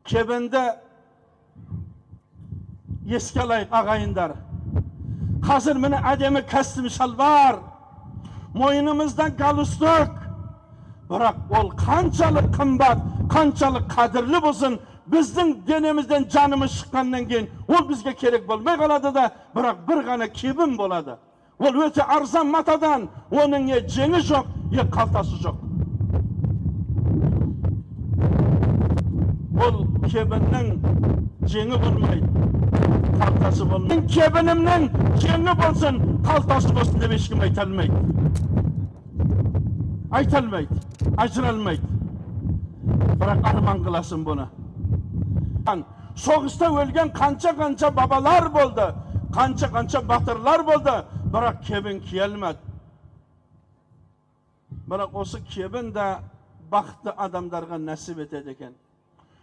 Кебінді еске алайық, ағайындар. Қазір міне әдемі костюм шалбар, мойнымыздан галстук. Бірақ ол қаншалық қымбат, қаншалық қадірлі болсын, біздің денемізден жанымыз шыққаннан кейін ол бізге керек болмай қалады да, бірақ бір ғана кебін болады. Ол өте арзан матадан, оның не жеңі жоқ, не қалтасы жоқ. Ол кебіннің жеңі болмайды, қалтасы болмайды. Кебінімнің жеңі болсын, қалтасы болсын деп ешкім айта алмайды. Айта алмайды, ажыра алмайды. Бірақ арман қыласың бұны. Соғыста өлген қанша-қанша бабалар болды, қанша-қанша батырлар болды, бірақ кебін кие алмады. Бірақ осы кебін де бақытты адамдарға нәсіп етеді екен.